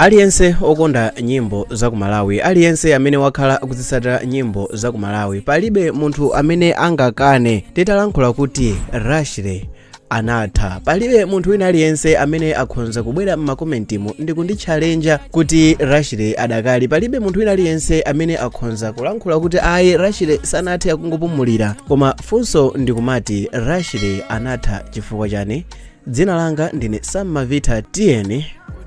Aliyense okonda nyimbo za ku Malawi, aliyense amene wakhala akuzitsata nyimbo za ku Malawi, palibe munthu amene angakane titalankhula kuti Rashley anatha. Palibe munthu wina aliyense amene akhonza kubwera m'makomentimo ndi kunditchalenja kuti Rashley adakali. Palibe munthu wina aliyense amene akhonza kulankhula kuti ayi, Rashley sanathe, akungopumulira. Koma funso ndikumati, Rashley anatha chifukwa chani? Dzina langa ndine Sam Mavita, tiyeni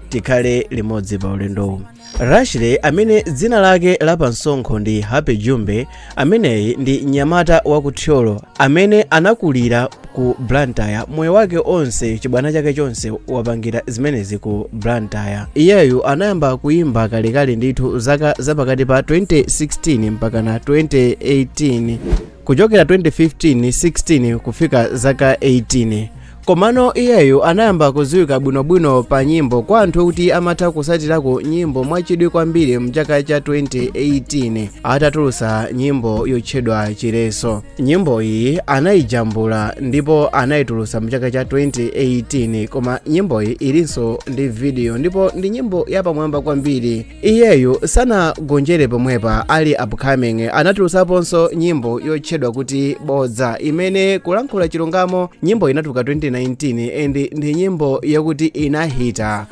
tikhale limodzi pa ulendowu. Rashley, amene dzina lake lapamsonkho ndi Happy Jumbe, ameneyi ndi mnyamata wa ku Thyolo amene anakulira ku Blantyre. Moyo wake onse, chibwana chake chonse, wapangira zimenezi ku Blantyre. Iyeyu anayamba kuyimba kalekale ndithu, zaka zapakati pa 2016 mpaka na 2018, kuchokera 2015 16 kufika zaka 18. Komano iyeyu anayamba kudziwika bwinobwino pa nyimbo kwa anthu kuti amatha kusatirako nyimbo mwachidwi kwambiri mchaka cha 2018, atatulutsa nyimbo yotchedwa Chileso. Nyimbo iyi anayijambula ndipo anayitulutsa mchaka cha 2018, koma nyimboyi ilinso ndi video ndipo ndi nyimbo yapamwamba kwambiri. Iyeyu sanagonjere pomwepa, ali upcoming anatulutsaponso nyimbo yotchedwa kuti Bodza, imene kulankhula chilungamo nyimbo inatuluka 2019 and ndi nyimbo yakuti inahita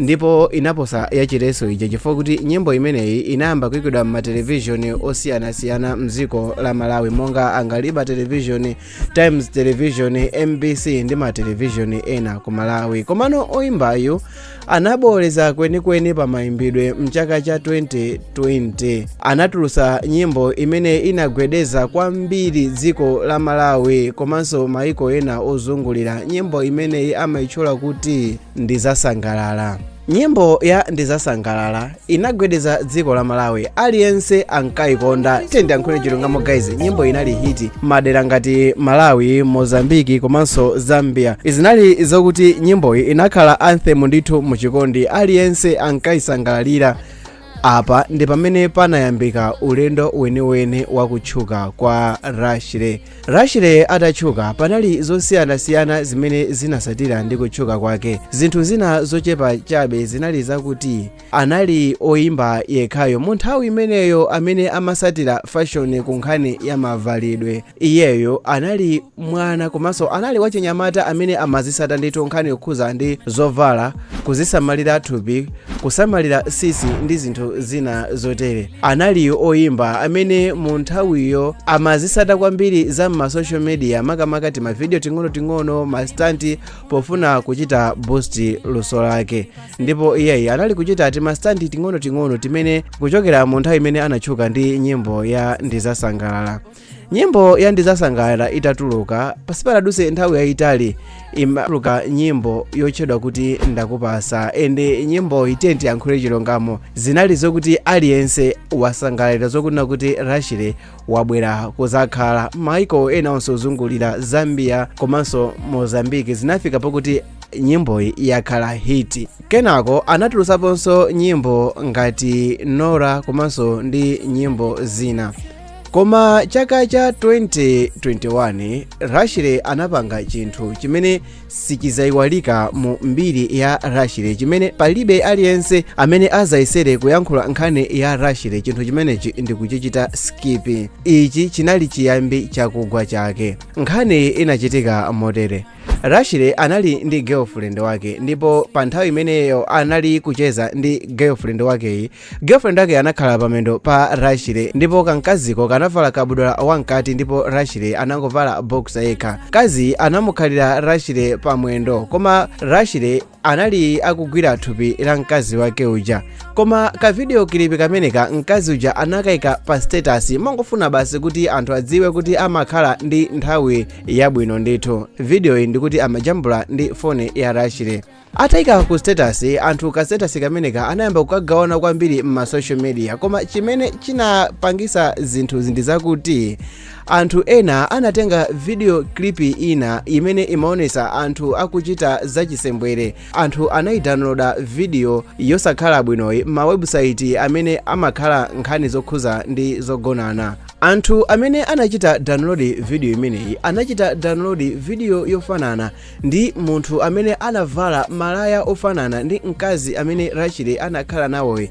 ndipo inaposa yachileso ija, chifukwa kuti nyimbo imeneyi inayamba kuyikidwa m'matelevishoni osiyanasiyana mdziko la Malawi, monga Angaliba Television, Times Television, MBC ndi matelevishoni ena ku Malawi. Komano oyimbayu anaboleza kwenikweni pa mayimbidwe. Mchaka cha 2020 anatulutsa nyimbo imene inagwedeza kwambiri dziko la Malawi komanso maiko ena ozungulira. Nyimbo imeneyi amayitchula kuti Ndizasangalala. Nyimbo ya Ndizasangalala inagwedeza dziko la Malawi, aliyense ankayikonda. Tiyankhule chilungamo guys, nyimbo inali hit madera ngati Malawi, Mozambiki komanso Zambia. Izinali zokuti nyimboyi inakhala anthem ndithu muchikondi, aliyense ankayisangalalira. Apa ndi pamene panayambika ulendo weniweni wakutchuka kwa Rashley. Rashley atatchuka, panali zosiyanasiyana zimene zinasatira ndi kutchuka kwake. Zinthu zina zochepa chabe zinali zakuti anali oyimba yekhayo mu nthawi imeneyo amene amasatira fashion ku nkhani ya mavalidwe. Iyeyo anali mwana komanso anali wachinyamata amene amazisata ndithu nkhani yokhuza ndi zovala, kuzisamalira thupi, kusamalira sisi ndi zinthu zina zotere. Anali oyimba amene mu nthawiyo amazisata kwambiri za ma social media, makamaka timavidiyo ting'onoting'ono, ma stunt, pofuna kuchita boost luso lake. Ndipo iyeyi anali kuchita tima stunt ting'onoting'ono timene kuchokera mu nthawi imene anatchuka ndi nyimbo ya Ndizasangalala. Nyimbo ya Ndizasangalala itatuluka, pasipanadutse nthawi yayitali imatuluka nyimbo yotchedwa kuti Ndakupasa, and nyimbo itiye tiyankhule chilungamo, zinali zokuti aliyense wasangalalira zokunena kuti Rashley wabwera kuzakhala. Maiko ena onse ozungulira, Zambia komanso Mozambique, zinafika pokuti nyimboyi yakhala hit. Kenako anatulutsaponso nyimbo ngati Nora komanso ndi nyimbo zina. Koma chaka cha 2021 Rashley anapanga chinthu chimene sichizayiwalika mu mbiri ya Rashley, chimene palibe aliyense amene azayesere kuyankhula nkhani ya Rashley chinthu chimenechi ndikuchichita skip. Ichi chinali chiyambi chakugwa chake. Nkhani inachitika motere: Rashley anali ndi girlfriend wake, ndipo pa nthawi imeneyo anali kucheza ndi girlfriend wakeyi. Girlfriend wake anakhala pamendo pa Rashley, ndipo kankaziko kanavala kabudula wamkati ndipo Rashley anangovala boxer yekha. Kazi anamukhalira Rashley pamwendo, koma Rashley anali akugwira thupi la mkazi wake uja. Koma ka video clip kameneka mkazi uja anakayika pa status, mongofuna basi kuti anthu adziwe kuti amakhala ndi nthawi yabwino ndithu. Video iyi ndikuti amajambula ndi foni ya Rashley. Atayika ku status, anthu ka status kameneka anayamba kukagawana kwambiri m'ma social media. Koma chimene chinapangisa zinthu ndi zakuti anthu ena anatenga video clip ina imene imaonesa anthu akuchita zachisembwere. Anthu anayidownloada video yosakhala bwinoyi ma website amene amakhala nkhani zokhuza ndi zogonana. Anthu amene anachita download video imeneyi anachita download video yofanana ndi munthu amene anavala malaya ofanana ndi mkazi amene Rashley anakhala nawoyo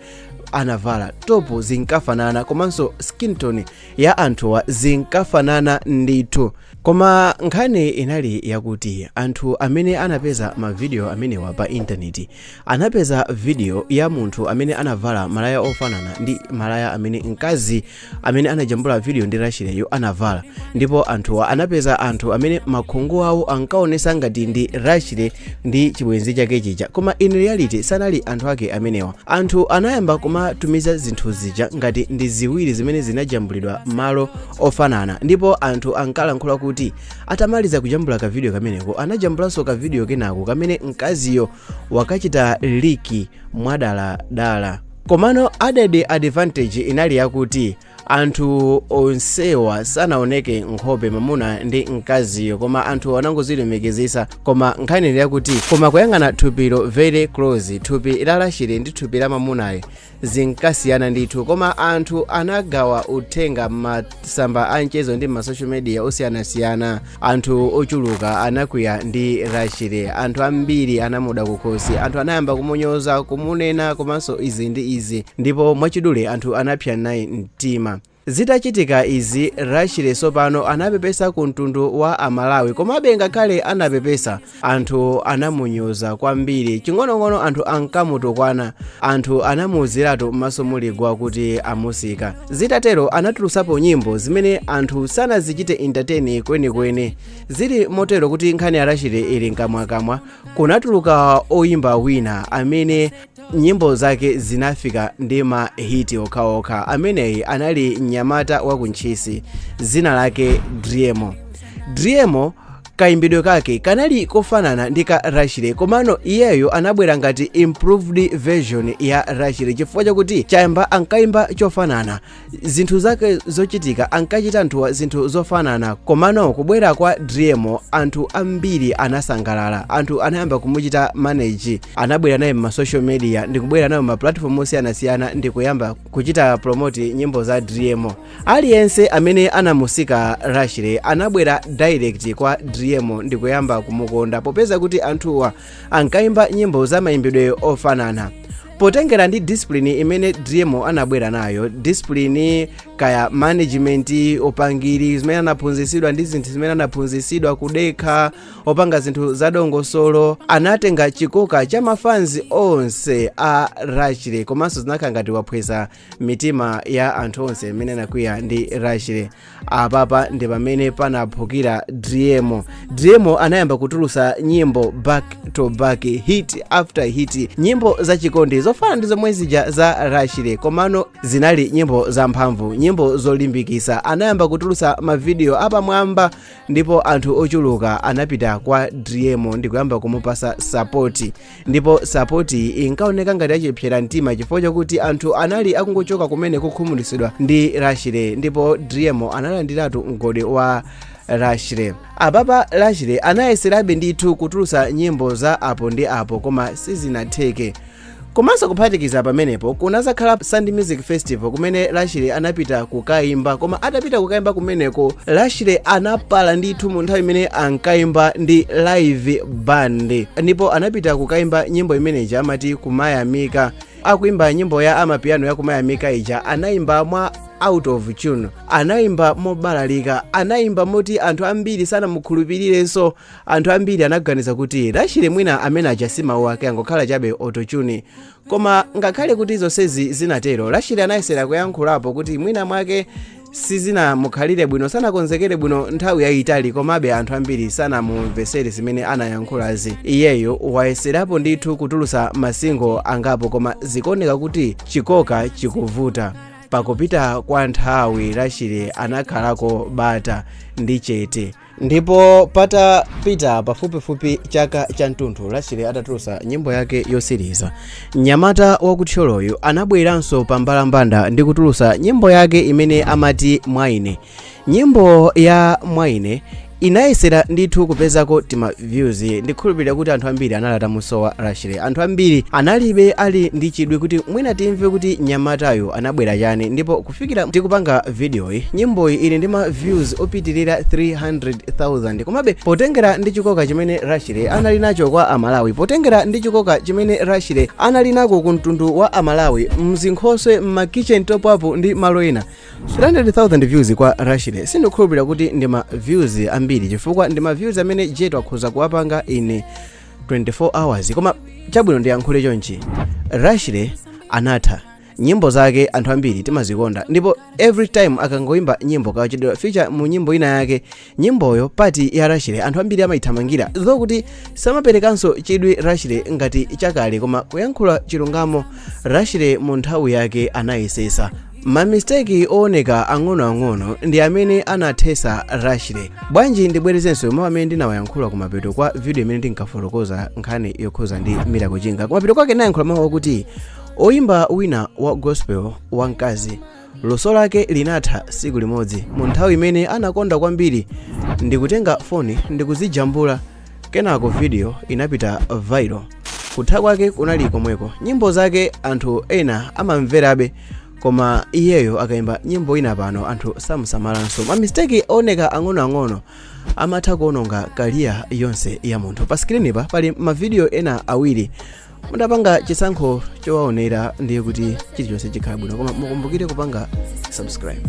anavala. Top zinkafanana komanso skin tone ya anthuwa zinkafanana ndithu. Koma nkhani inali yakuti anthu amene anapeza mavidiyo amenewa pa intaneti anapeza video ya munthu amene anavala malaya ofanana ndi malaya amene mkazi amene anajambula video ndi Rashleyyo anavala, ndipo anthuwa anapeza anthu amene makhungu awo ankaonesa ngati ndi Rashley ndi chibwenzi chake chija, koma in reality sanali anthu ake amenewa. Anthu anayamba kumatumiza zinthu zija ngati ndi ziwiri zimene zinajambulidwa malo ofanana, ndipo anthu ankalankhula kuti atamaliza kujambula kavidiyo kameneko anajambulanso kavidiyo kenako kamene mkaziyo wakachita leak mwadaladala. Komano added advantage inali yakuti anthu onsewa sanaoneke nkhope, mamuna ndi mkaziyo, koma anthu anangozilemekezesa. Koma nkhani ndi yakuti, koma kuyang'ana thupilo very close, thupi la Rashley ndi thupi la mamunayo zinkasiyana ndithu. Koma anthu anagawa uthenga m'masamba a mchezo ndi ma social media osiyanasiyana. Anthu ochuluka anakwiya ndi Rashley, anthu ambiri anamuda kukhosi, anthu anayamba kumunyoza, kumunena komanso izi ndi izi, ndipo mwachidule anthu anapsa naye mtima. Zitachitika izi, Rashley tsopano anapepesa ku mtundu wa Amalawi. Komabe ngakhale anapepesa, anthu anamunyoza kwambiri. Ching'onong'ono anthu ankamutukwana, anthu anamuwuziratu m'maso muligwa kuti amusika. Zitatero anatulusapo nyimbo zimene anthu sanazichite entertain kwenikweni. Zili motero kuti nkhani ya Rashley ili mkamwakamwa, kunatuluka oyimba wina amene nyimbo zake zinafika ndi ma hit okhaokha. Ameneyi anali mnyamata wa kuntchisi, zina lake Driemo. Driemo kayimbidwe kake kanali kofanana ndi ka Rashley, komano iyeyo anabwera ngati improved version ya Rashley, chifukwa chakuti chayamba ankayimba chofanana, zinthu zake zochitika ankachita anthuwa zinthu zofanana. Komano kubwera kwa Driemo, anthu ambiri anasangalala, anthu anayamba kumuchita manage, anabwera naye ma social media ndi kubwera naye ma platform osiyanasiyana ndi kuyamba kuchita promote nyimbo za Driemo. Aliyense amene anamusika Rashley anabwera direct kwa Driemo ndi kuyamba kumukonda, popeza kuti anthuwa ankayimba nyimbo za mayimbidwe ofanana. Potengera ndi discipline imene Driemo anabwera nayo, discipline kaya management, upangiri zimene anaphunzitsidwa ndi zinthu zimene anaphunzitsidwa, kudekha, opanga zinthu zadongosolo, anatenga chikoka cha mafanzi onse a Rashley, komanso zinakhala ngati waphwesa mitima ya anthu onse amene anakwiya ndi Rashley. Apapa ndi pamene panaphukira Driemo. Driemo anayamba kutulusa nyimbo back to back, hit after hit, nyimbo zachikondi zofanana ndi zomwe zija za Rashley, komano zinali nyimbo zamphamvu, nyimbo zolimbikisa. Anayamba kutulusa mavidiyo apamwamba, ndipo anthu ochuluka anapita kwa Driemo ndi kuyamba kumupasa support, ndipo support inkaoneka ngati achipsera mtima chifukwa chakuti anthu anali akungochoka kumene kukhumudwitsidwa ndi Rashley, ndipo Driemo analandiratu mgodi wa Rashley. Apapa Rashley anayeserabe ndithu kutulusa nyimbo za apo ndi apo, koma sizinatheke. Komanso kuphatikiza pamenepo, kunazakhala Sand Music Festival kumene Rashley anapita kukayimba. Koma atapita kukayimba kumeneko, Rashley anapala ndithu mu nthawi imene ankayimba ndi live band, ndipo anapita kukayimba nyimbo imeneja amati Kumayamika. Akuimba nyimbo ya amapiano ya Kumayamika ija, anayimba mwa out of tune, anayimba mobalalika, anayimba moti anthu ambiri sanamukhulupirirenso. Anthu ambiri anaganiza kuti Rashley mwina amene aja si mawu ake, angokhala chabe autotune. Koma ngakhale kuti zonsezi zinatero, Rashley anayesera kuyankhulapo kuti mwina mwake sizinamukhalire bwino, sanakonzekere bwino nthawi yayitali, komabe anthu ambiri sanamumvesere zimene anayankhulazi. Iyeyo wayeserapo ndithu kutulusa ma single angapo, koma zikuoneka kuti chikoka chikuvuta. Pakupita kwa nthawi Rashley anakhalako bata ndi chete, ndipo patapita pafupifupi chaka cha mtunthu Rashley atatulusa nyimbo yake yosiriza, mnyamata wakuthyoloyu anabweranso pa mbalambanda ndi kutulusa nyimbo yake imene amati Mwaine. Nyimbo ya Mwaine Inayesera ndithu kupezako tima views. Ndikhulupirira kuti anthu ambiri anali atamusowa Rashley. Anthu ambiri analibe ali ndi chidwi kuti mwina timve kuti nyamatayo anabwera chani. Ndipo kufikira tikupanga videoyi, nyimboyi ili ndi ma views opitirira 300,000. Komabe potengera ndi chikoka chimene Rashley anali nacho kwa Amalawi, potengera ndi chikoka chimene Rashley anali nako ku mtundu wa Amalawi, mzinkhoswe, mma kitchen top up ndi malo ena, 300,000 views kwa Rashley sindikukhulupirira kuti ndi ma views ambiri, chifukwa ndi ma views amene Jetu akhoza kuwapanga in 24 hours. Koma chabwino, ndiyankhule chonchi: Rashley anatha. Nyimbo zake anthu ambiri timazikonda, ndipo every time akangoimba nyimbo, kachidwa feature mu nyimbo ina yake, nyimboyo part ya Rashley anthu ambiri amayithamangira, though kuti samaperekanso chidwi Rashley ngati chakale. Koma kuyankhula chilungamo, Rashley mu nthawi yake anayesesa. Ma mistake ooneka ang'onoang'ono ndi amene anathesa Rashley. Bwanji ndibwerezenso mawu amene ndinawayankhula kumapeto kwa video imene ndinkafotokoza nkhani yokhuza ndi Miracle Chinga? Kumapeto kwake ndinayankhula mawu akuti oyimba wina wa gospel wamkazi luso lake linatha tsiku limodzi, mu nthawi imene anakonda kwambiri ndikutenga foni ndikuzijambula, kenako video inapita viral. Kutha kwake kunali komweko. Nyimbo zake anthu ena amamverabe, koma iyeyo akayimba nyimbo ina pano anthu samusamalanso. Ma mistake ooneka ang'onoang'ono amatha kuononga career yonse ya munthu. Pa screen pa pali mavidiyo ena awiri. Mudapanga chisankho chowaonera, ndiye kuti chilichonse chikhala bwino, koma mukumbukire kupanga subscribe.